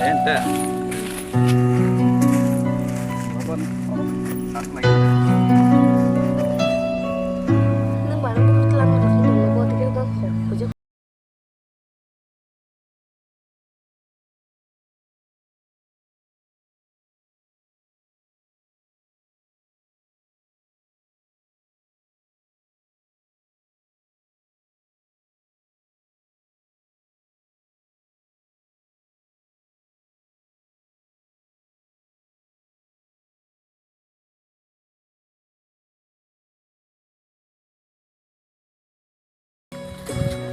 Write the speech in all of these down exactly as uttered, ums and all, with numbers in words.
Ente. Nang ba nang tlang ko tong ko tike ko ko.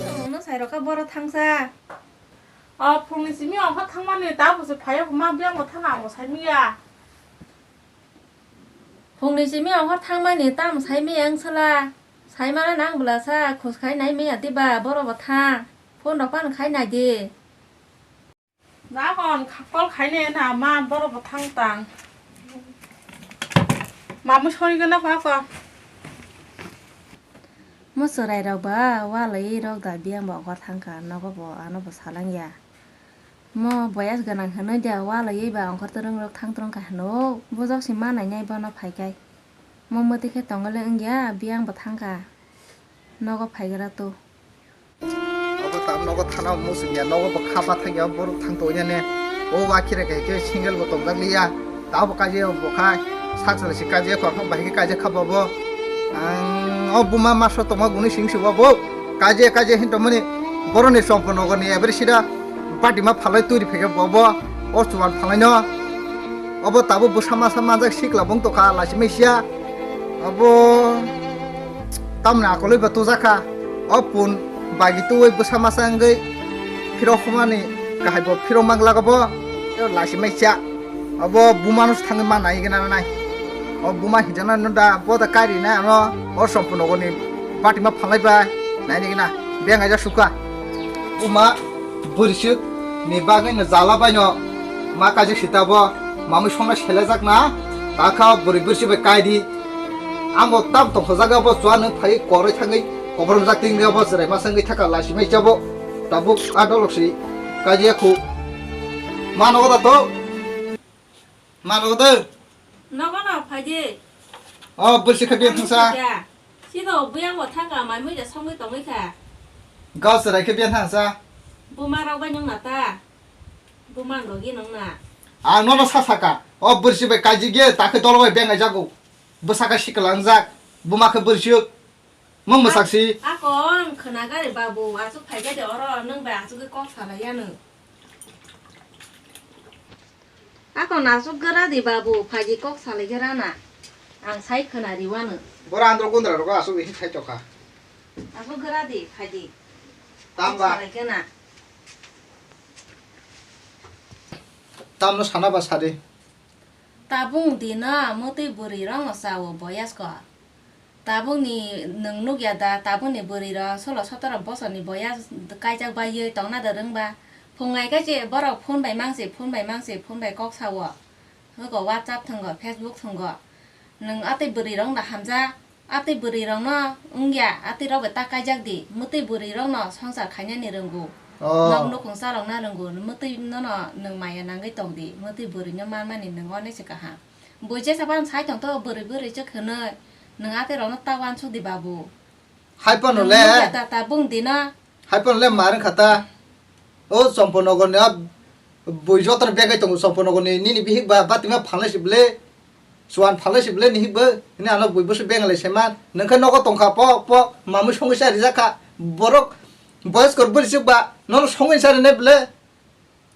Tongno sairokha boro thangsa. O phungni simi ongkha thangmani ta busi phaiya ma biyang bo thana amo saimiya. Phungni simi ongkha thangmani tamo saimiya wngsala. Saimana nang bwlasa khoskhai naimiya diba boro bo thang. Phone rok pan khai naidi. Nakon kol khaine na ma boro bo thang tang. Mamu sori gana kha ko. Mo chwrai rok ba walai rok da biyang bo ongkhor thang kha nogo bo ano bo salang ya. Mo boyas gwnang hinwi da walai ba ongkhor twrwng rok thang twrwng kha hino bujok si ma nai nai bono phai kai. Mo mwtwi khe tongole wngya biyang bo thang kha nogo phai gra to. Obo tam nogo thana muchung ya, nogo bo kha bathang ya, borok thang tong ya ne. O wa khire kai khe single bo tongjak liya. Ta bo kaje bo khai, sak sala si kaje kho, kho bahai khe kaje kha bo bo. Ang o buma maso tongma guni sing si bo bo. Kaje kaje hin tongmani boroni sompo nogo ni every sida bati ma phalai turi phege bo bo. O chuan phalai no. Obo tabuk bwsa masa manjak sikla bong tokha lachimai sia. Obo tamni akolwi bo tujakha. O pun bagi tuwi bwsa masa wngwi phiro humani kahai bo phiro manglago bo. Lachimai sia. Obo bumano thangwi ma nai gana nai. O buma hijana no da bo da kari na ano o sompo nogo ni bati ma phalai bai nai gana beng aja suka. Buma Bwrwisuk ni bagwi no jala bai no ma kaijak si tabo, mamwi songna selejak na, ta kha bwrwi bwrwisuk bai kai di. Ang bo tam tongthok jaga bo chua nwng phai koroi thangwi koborom jak ting bo chwrai masa wngwi thaka lachimai chabo. Tabuk a dolok si kaijak khu. Ma nogo da to? Ma nogo da? Nogo no phai di. O bwrwisuk kha biyang thangsa. Sino buyang bo thangka mai mui da songwi tongwi kha. Gau chwrai khe biyang thangsa. Buma rok bai nung na ta. Buma logi nung na. Ang nono sa saka. O bwrwisuk bai kaijik ye ta khe dolo bai beng ai jago. Bwsaka sikla wngjak. Buma khe bwrwisuk. Mung mwsak si. Ako ang khwna gari babu asuk phai khe de oro nung bai asuk kok salai ya nung. Ako nasuk gra di babu, phaidi kok salai gra na. Ang sai khwna riwano. Bora andro gundra rogo asuk ihi sai tokha. Asuk gra di, phaidi. Tamba. Kok salai gra na. Tamno sana ba sadi. Tabung dino mutui bwrwi rokno chao boyas ko. Tabukni nwng nukya da, tabukni bwrwirok solo sotoro bosorni boya kaijak baiwi tongna da rwngba? Phungai khe se borok phone bai mang se, phone bai mang se, phone bai kok sao. Oko WhatsApp thwngo, Facebook thwngo. Nwng atwi bwrwirokno da hamjak, atwi bwrwirokno wngya, atwirok bai ta kaijak di, mwtwi bwrwirokno songsar khainani rwngo. Oh. Nok nukhung chalokna rwngo, mwtwi nono nwng maya nangwi tong di, mwtwi bwrwino manmani nwng onek se kaham. Bui jesa phano sai tong to, bwrwi bwrwi se khwnwi. Nwng atwi rokno ta uansuk di babu. Hai phano le. Nwng ta ta bung di na. Hai phano le ma rwng kha ta. O Chompo nogor ni a bui joto no begai tongo Chompo nogor ni, nini bihik ba batima phalnai se bwle. Chuan phalnai se bwle nihik bo. Hini ano bui bwswk bengalai se man. Nwng khe nogo tong kha po po mamui songwi cha rijak kha. Borok boyos kor bwrwi chwk ba nono songwi cha rinai bwle.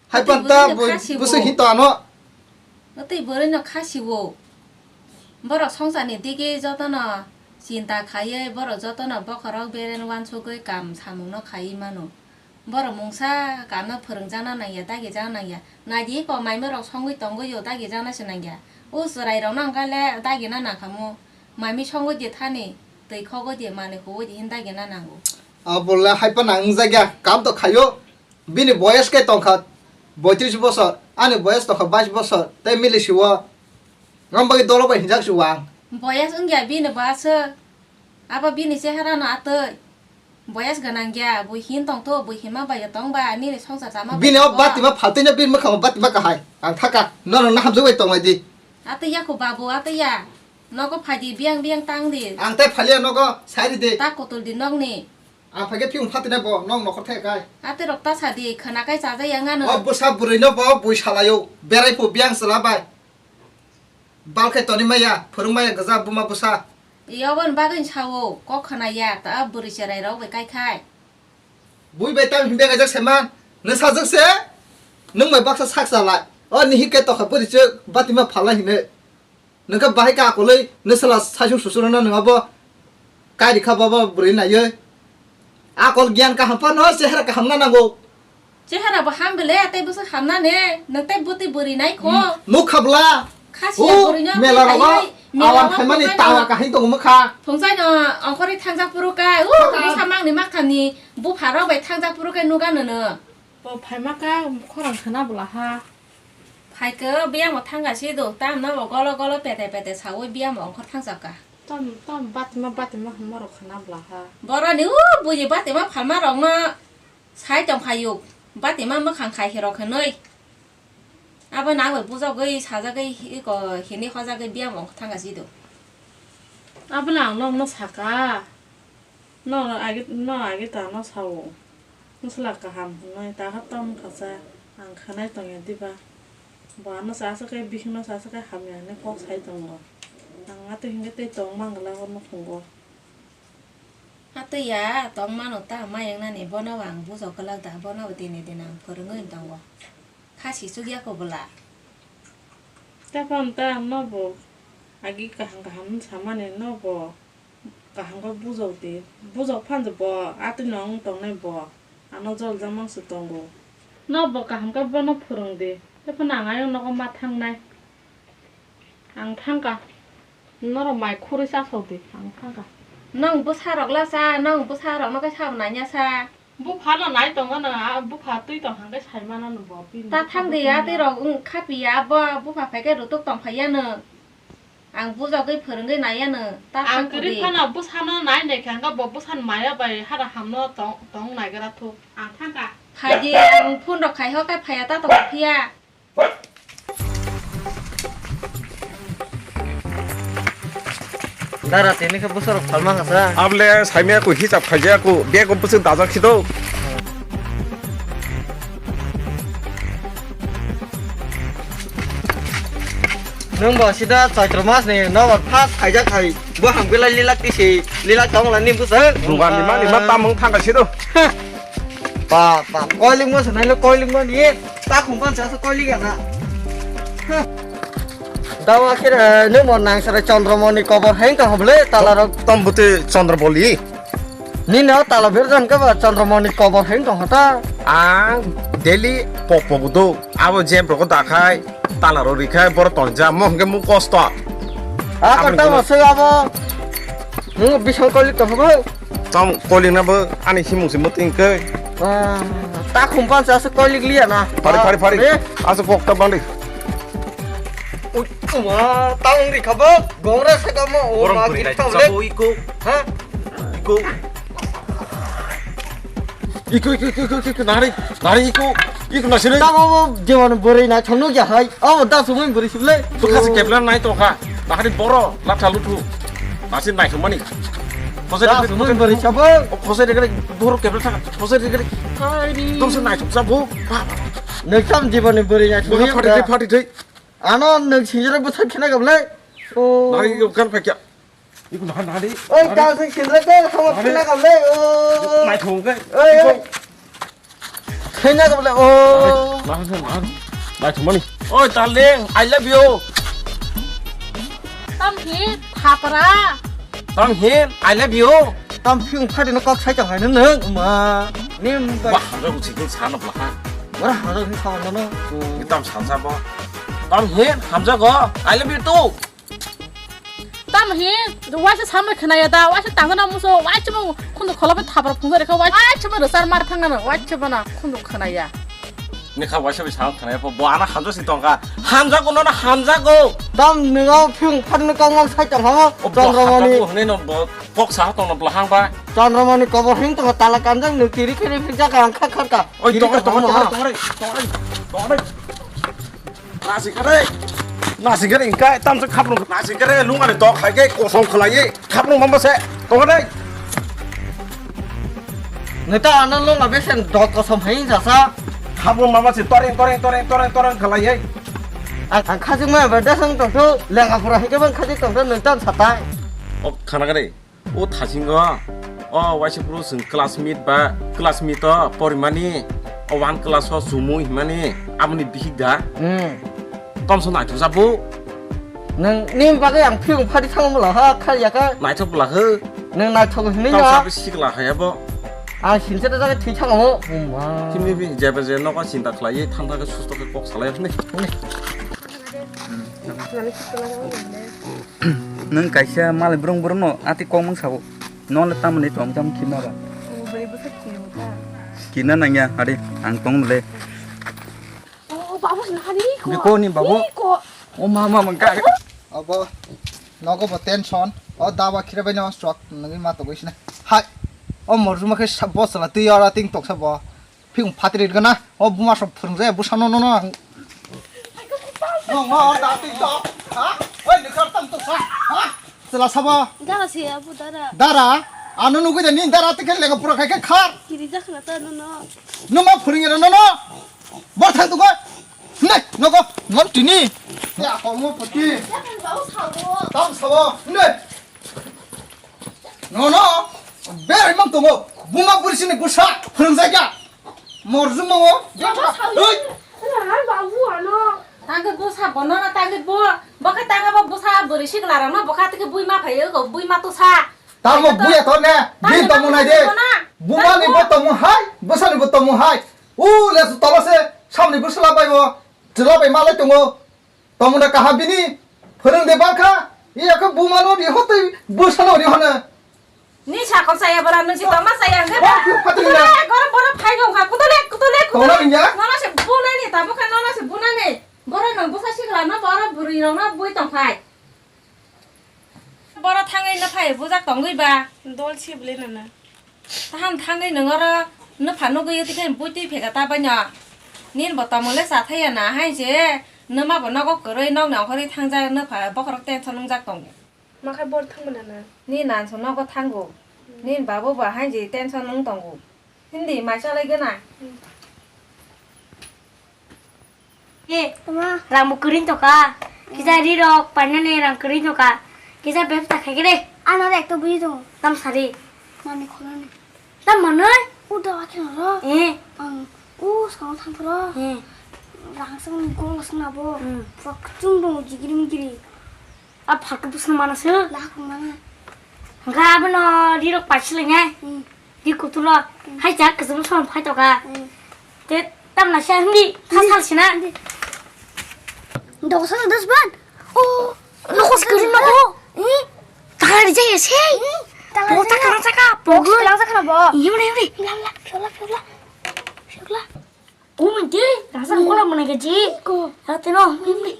Hai panta bwswk hinto ano. Tei bwrwi no kha siwo. Borok songsar ni digi jotono chinta khaiwi, borok jotono bokhorok beren uansugwi kam samung no khaiwi mano. Borok mungsa kam no phwrwngjakna nangya, dagijakna nangya. Naidi eko maimui rok songwi tongwi o, dagijakna se nangya. O chwrai rok no hwnkhe le dagina nangkhamu. Maimui songwi di thani, twi khogwi di, manwi huwi di, hin dagina nango. Abo le hai phano wngjakya, kam to khaio. Bini boyes khe tongkha boitris bosor, ani boyes tongkha bais bosor, tei mili siwo. Ngam bagwi dolo bai hinjak si wang. Boyes wngya bini bo aswk. Abo bini chehara no atwi. Boyas ganang ya, bui hin tong to, bui hima bai tong ba, nini songsa chama bai Bini o to. Bati ma phaltwi na bini mwkhang bati ma kahai. Ang thaka, no no na hamjak bai tong lai di. Ate ya ko babu, ate ya. Nogo phai di, biang biang tang di. Ang tai phalia nogo, sai ri di. Ta kutul di nogni. Ang phai khe phiyung phatwi na bo, nog nokhor thai kai. Ate rok ta sa di, khana kai chaja ya ngano. O bwsa bwrwi no bo, bui salayo, berai phu biang chwla bai. Bal khe toni maya, phwrwng maya gwja buma bwsa. Yoboni bagwi sao, kok khna ya, ta bwrwi cherai rok bai kai khai. Bui bai tam himbe gajak seman, nw sajak se, nwng bai baksa sak chalai. O nihi ke tokha bwrwi chwk, bati ma phalai hine. Nwng khe bahai ka akolwi, nw sala saisung susung rwna nwng abo. Kai rikha baba bwrwi naiwi. Akol giyan kaham phano chehara kaham na nango. Chehara bo ham bele, tei bwswk ham na ne, nwng tei bwtwi bwrwi nai kho. Hmm, nuk khabla. Khasi Oh, bwrwi no mela tei rogo, khaiwi, mela awan rogo khaimani phungsa tawa no, kahai tongo mwkha. Phungsa no ongkhorwi thangjak phuru kai, uh, Khaka. Bwsa mangni makthamni bupha rok bai thangjak phuru kai nuga nono. Bo phaima ka khorang khna bwla ha. Phaikhe biyamo thangkha si do, tamno bo golo golo pete pete saui biyamo ongkhor thangjakha. Tam, tam batima, batima hwnma rok khna bwla ha. Boroni o buji batima phalma rokno sai tongkhayu, batima mwkhang khai hirok hinwi. Abo nang bai bujagwi sajagwi iko hini hojagwi biyamo ongkhor thangkha si do. Abono ang nokno saka. No, agi, no, agi ta no sao. Nwsla kaham hwnwi ta kha tong kha sa, ang khanai tongya diba? Bo ano sa sa khe, bihikno sa sa khe hamya hwnwi kok sai tongo. Ang atwi hinkhe tei tong mangla o nukhungo. Atwi ya, tong mano ta ma yang nani, bono ang bujok glak da, bono bo dini din ang phwrwngwi tongo. Khasi chukya ko bwla. Tei phano ta nobo agi kaham kaham wng samani nobo kaham khe bujok di. Bujok phano bo atwi no wng tongnai bo. Ano jol jamang se tongo. Nobo kaham khe bono phwrwng di. Tei phano ang ayang nogo ma thangnai. Ang thangka. Norok mai khurui chasok di. Ang thangka. Nong bwsa rok la cha, nong bwsa rok no khe sabo nanya sa. Bupha no nai tongo no, a bupha twi tong hang khe sai mano no bo bini. Ta thang de ya, tei rok wng kha pi ya, bo bupha phai khe rutuk tong phai ya no. Ang bujagwi phwrwngwi nai ya no, ta Ang thang kwrwi di. Phano bwsa no nai nai khe, ang bo bwsa ni maya bai hada ham no tong, tong nai gra thu. Ang thang kha. Phai di, ang phone rok khai ho khe phai ya, ta tong phiya. Dara tini khe bwsarok phalma kha sa. Able saimaya ko hisab khaijaya ko, bego bwswk dajak khido. Nwng bo sida Chaitro mas ni nobar first khaijak hai. Bo hamgwlai lilak tisi, lilak tongla ni bwswk. Rugan ni mani ma tamung thangka sido. Pa, pa, koiling mo sanai lo, koiling mo ni. Ta khum pan sa koiling ya na. Dawa khe, eh, nwng mo nang sara Chandramoni kobor heng tong hable, tala rok. Tom buti Chandraboli. Nini o tala berjan ka ba Chandramoni kobor heng tong hata. Ang daily pok pok do. Abo jeb rok dakhai, tala rok rikhai, boro tonja, mo hwnkhe mung kosto. A Aboni kata kuno. Masuk abo. Nwng bising koiling tong habo. Tong koiling na bo ani himung se muting khe. Ah, ta khum pan sa koiling liya na. Phari, phari, phari. Re. Asa pok ta bandi. Ui, kuma, ta ong ri khabo. Gong ra sa kamo. O Borong ma buri kiri nai ta sa le. Bo iko. Ha? Iko. Iko, iko, iko, iko, iko, nari, nari iko. Iko na sini. Ta bo, bo, jewon buri na chong no ya hai. O da sumui buri sibule. Bukha se kepla nai to kha. Bahari boro, latha luthu. Nasi nai thumani. Khosai da dekre, sumui khosai buri dekre. Sabo. O khosai dekre, boro kepla thaka. Khosai dekre. Hai ni. Dong se nai thum sabo. Nwng tam jiboni buri nai thum. Bukha phati thai, phati thai. Ano nwng sinjera bwthar khena gablai. O. Nari yo kan phakya. Iko nahan nahan di. Oi, ta sing sinjera ke khawa khena gablai. O. Nai thung ke. Oi, oi. Khena gablai. O. Nahan thung nahan. Nai thung mani. Oi, darling, I love you. Tam hi thapra. Tam hi I love you. Tam phiyung phati no kok sai tong hai nung ma. Nim ba. Wah, hamjak uchi kul sana bla ha. Wah, hamjak ni sama no. Ni tam sansa bo. Tam hi hamjak go. I love you too. Tam hi waisa samai khnaya da, waisa tangna muso, waisa mo khundu kholobe thapra phungsa rekha, waisa mo rwchar mar thangna, waisa bana khundu khnaya. Ni kha waisa bai sam khnaya po, bo ana hamjak si tongka. Hamjak go no hamjak go. Tam ningo phiyung phati no kok sai tong ha. O bo Chandramani. Hamjak go hne no bo kok sa tong no bla hang ba. Chandramani kobor hing tong tala kanjang nung tiri kiri phikjak ang kha kha ka. Oi, tiri tongre, ka tongre, hama. Tongre, tongre, tongre, tongre. Nasi kare. Nasi kare ingka tamsa khaprung nasi kare lungani tok khai ke kosong khlai ye khaprung mamba se. Tongre. Neta ano lung abesen dot kosom hai sasa. Khaprung mamba se toreng toreng toreng toreng toreng khlai ye. Ang, ang khajik ma ba dasang tong tu lenga pura hai ke bang khajik tong tu neta satai. O khana kare. O thasingo, o waisa phuru chwng classmate ba classmate o porimani, o one class o chumui himani, aboni bihik da. Hmm. Tomso naithok jabo. Nang ni bagwi ang phiyung phadi thango mula ha khal yaka. Naithok bwla ho. Nang naithok hinwi no. Tomsa sikla haya bo. Ang sinse da jaga thwi thango. Huma. Chimni bi jebe je nogo chinta khlaiwi thang thang khe susto khe kok salai hwnwi. Nwng kaisa malai brung brung no ati kok mung sabo. Nono tamni tom tam kina ba. Ang bwrwi bwsa kino ta. Kina nangya, ari ang tong le. Oh, babu sini hari ko. Biko ni babu. Ni ko. O mama mangka. Abo nogo bo tension. O dawa khira bai no swk nangwi ma to bai sini. Hai. O morjuma khe sa-, bo sala twi ora ting tok sabo. Phiyung phatri gana, o buma sok phwrwng jaya, bwsa no, no, no. No, no, da twi to. Ha? Oi, ni kar tam to sa. Ha? Chwla sabo. Dara se abu dara. Dara? Ano nugui da ni dara tikhe lega pura khai khe khar. Kiri jakhna ta no, no. No ma phwrwng ero no, no. Bor thang tu ko. Ne, no ko. Mon tini. Ya ko mo pati. Tam sabo. Ne. No, no. Berai mang tongo. Buma buri sini bwsa phwrwng jaya. Morjuma o. Oi. Hai babu ano. Tangke bwsa bono na tangke bo. Bokhe tangke bo bwsa bwrwi sikla rang no bokha tike bui ma phayo go bui ma to sa. Tamo buya to ne. Bi to mo nai de. Buma ni bo to mo hai, bwsa ni bo to mo hai. U le su tolo se samni bwsa la bai bo. Chwla bai ma lai tongo. Tamo na kaham bini. Phwrwng de bakha. Iya khe buma no ri hotoi bwsa no ri hona. Ni sakol saya bara nung si tongma saya angkhe. Ba, ba, ba, ba. Kutule, goro boro phai gong kha. Kutule, kutule, kutule. Tongna ringya? Nono se bunani, tamo kha nono se bunani. Boro nung busa sikla no, boro bwrwi rok no bui tong phai. Boro thangwi no phai, bujak tongwi ba. Dol si bwle nana. Tahan thangwi nung oro no pha nugwi twi khe bui twi phega ta bai no. Nin bo tamo le sa thaya na hai se. No ma bo nogo kwrwi nok ni ongkhorwi thangjak no pha bokhorok tension wngjak tongo. Ma khai bor thangmana na? Ni nanso nogo thango. Hmm. Ni babo ba hai je tension wng tongo. Hindi mai chalai gana. Hmm. E, tama. Rang bo kwrwi toka. Hmm. Kisa ri rok painani rang kwrwi toka. Kisa bebsa khai gre. Ano rek to bui to. Tam sari. Mami khorani. Tam manoi? Uda wa kheno ro. Eh. Ang u song thang ro. Eh. Rang song gol song na bo. Hmm. Pura kchung dong jigiri migiri. A phaltu bwswng mana se. Lahak mana. Hwnkha abono rirok paisi lai nai. Hmm. Ri kutung rok. Hmm. Hai jak kwchwng song phai toka. Hmm. Te tamna se hindi thasal sina. Hindi. Dosa das ban. Oh. Nokos kwrwng no bo. Hmm. Tangari jaya se. Hmm. Bo ta karang saka. Bo kwrwng lang saka na bo. Yum re yum re. Lam lam. Shokla shokla. Shokla. Kumin ti, rasa kola mana gaji. Ko. Rate no, mimli.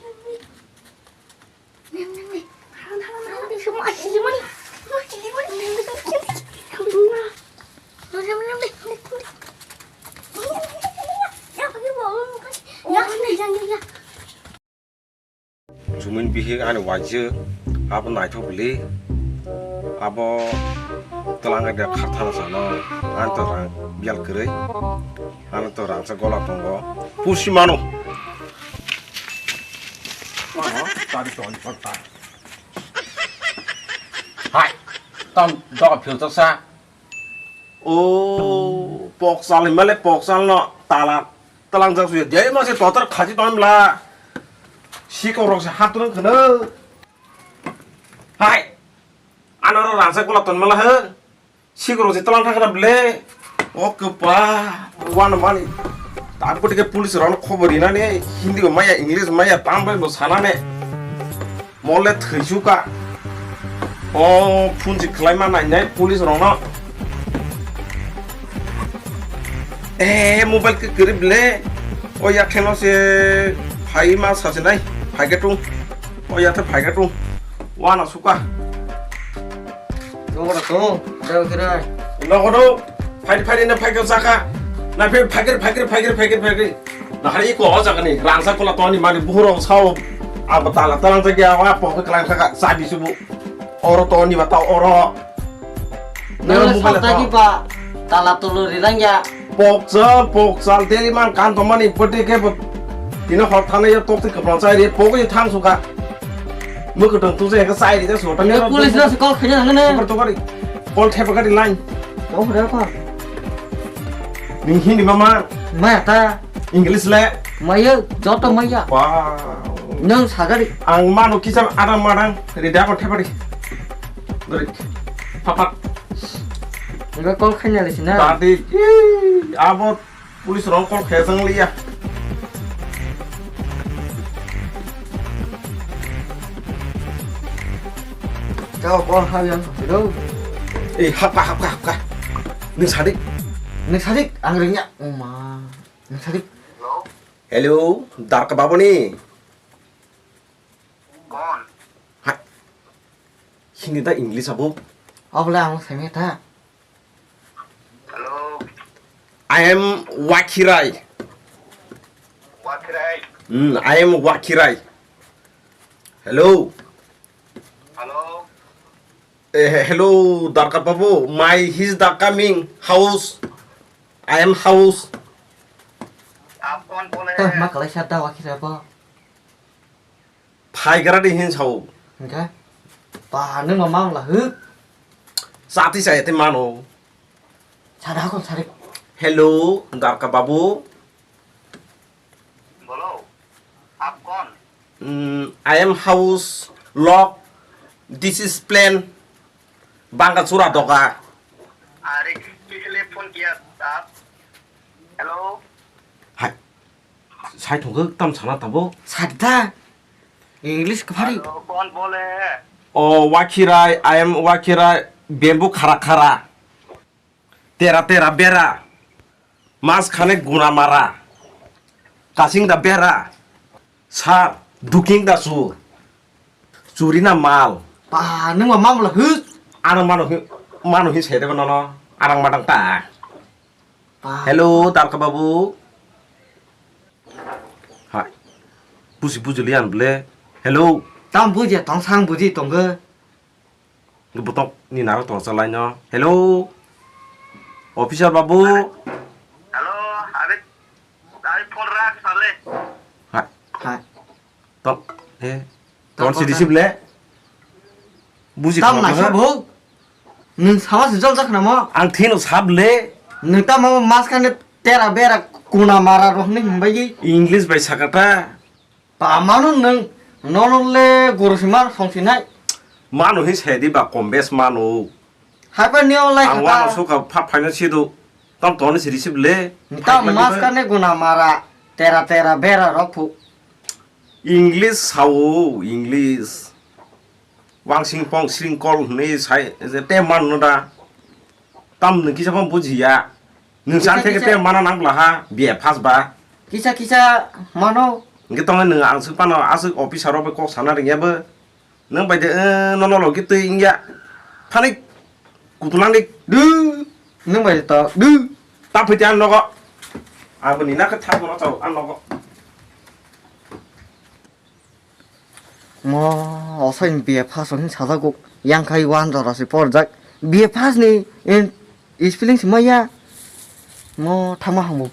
Mimli. Haran, haran, haran. Semua asli mana? Semua asli mana? Mimli. Mimli. Ya, ya, ya, ya. Jumin bihik ani waijwk, abo naithok bwlwi, abo twlang de khathana sano, ani to rang biyal kwrwi, ani to rangchak gola tongo, pusi mano. Hai, tam doga philtok sa. O pokchal hinmale pokchal no talak talangjak suya de ma se totor khaji ton bla. Sikok rok se hat rok khno. Hai. Anoro rangsa gola ton mala he. Sikok rok se talang thakra ble. O kpa. Wan mani. Tabuk tike police rok khobor rinani Hindi bo maya English maya tambai bo sanane. Mole thwisu ka. O phunsi khlaima nainai police rokno. Eh, mobile ke kwrwi ble. O yakheno se phaima sasinai. Phaikhe tung. O yathe phaikhe tung. Wana suka. Nongora to, jao kirai. Nogodo, phai phai na phai ka saka. Na phai phai phai phai phai phai. Na hari ko o jaga ni rangsa kola toni mani buhuro sao. Abo tala talang jagi awa po ka klang saka sabi subu. Oro toni ba ta oro. Nang mobile sata to. Ki ba tala tolo ri lang ya. Pokchal, pokchal, daily man kan to mani pati ke bo. Tino hor thana ya tok tik kapra chai re, pok ya thang suka. Mo ko tong tu je ka chai re ja su. Police no se call khanya nang ne. Super to kari. Call thepa kari line. To hore ko. Ning Hindi mama. Ma ta. English le. Maya, joto maya. Wow. Nang sagari. Ang mano kisa adang madang. Rida ko thepa ri. Dori. Papat. Enggak call khanya le sina. Tadi. Ih, abo. Police rok call khe jang liya. Kau call ha yang, hello. Eh, hapka, hapka, hapka. Nung sadik. Nung sadik, ang ringya. Oma. Nung sadik. Hello, Darka Babuni. Bon. Hai. Hindi ta English abo? Abole ang sengya ta. Hello. I am Wakhirai. Wakhirai. Hmm, I am Wakhirai. Hello. Hello. Eh, he- hello, Darka Babu. My his the coming house. I am house. आप कौन बोल रहे हैं? Ma kalai sa da Wakhirai bo. Phaigra di hin sao. Hingke? Pa, nung ma mang la huk. Sati saya te mano. Sada kon sari. Hello, Darka Babu. बोलो, आप कौन? Mm, I am house lock. This is plan. Bangka chura doga. अरे, किस लिए फोन किया आप? Hello. Hai. Sai thungkhe tam sana tabo. Sadda. English kwphari. Hello, कौन बोल रहे हैं? Oh, Wakhirai, I am Wakhirai, bamboo khara khara. Tera tera bera. Mas khane guna mara. Kasing da bera. Sa duking da su. Churi na mal. Pa, nung ma mamla huk. Ano mano hi, mano hi sede nono. Arang madang ta. Pa. Hello, Darka Babu. Hai. Buji buji lian ble. Hello. Tam buji tong sang buji tong ge. Butok ni naro tong sa line no. Hello. Officer Babu. Hello, अरे, अरे फोन रख साले। Hai. Hai. Tom, eh, Tom tom si receive le. Buji tam khama na khama. Bo. Nung sama se jol jakna mo. Ang thino sab le. Nung tamo mas khane tera bera kuna mara rohni himbai. English bai sakata. Pa manu nung nono le guru sima song sinai. Manu hi sedi ba kombes manu. Hai pa neo lai ang khata. Wano suka pha phaina sido. Tam toni si receive le. Tam mas khane guna mara. Tera tera bera rok phu. English sao, English. Wangsing pong sring kol hwnwi sai, je te manno da. Tam nwng kisa phano bujiya. Nwng kisa, san theke kisa. Te mana nang bwla ha, B A pass ba. Kisa, kisa mano. Hwnkhe tongnai nwng ang swk phano aswk officer rok bai kok sana rwngya bo. Nwng bai de, eh, nono logi twi wngya. Phanik kutulang dik. Du. Nwng bai de to. Du. Ta phaiti ang nogo. Ang bini nakhe thang bono chao ang nogo. Mo, oso in B A pass hwnwi sajago, yang khai one jora se porjak. B A pass ni in spelling se maya. Mo, thangma hambo.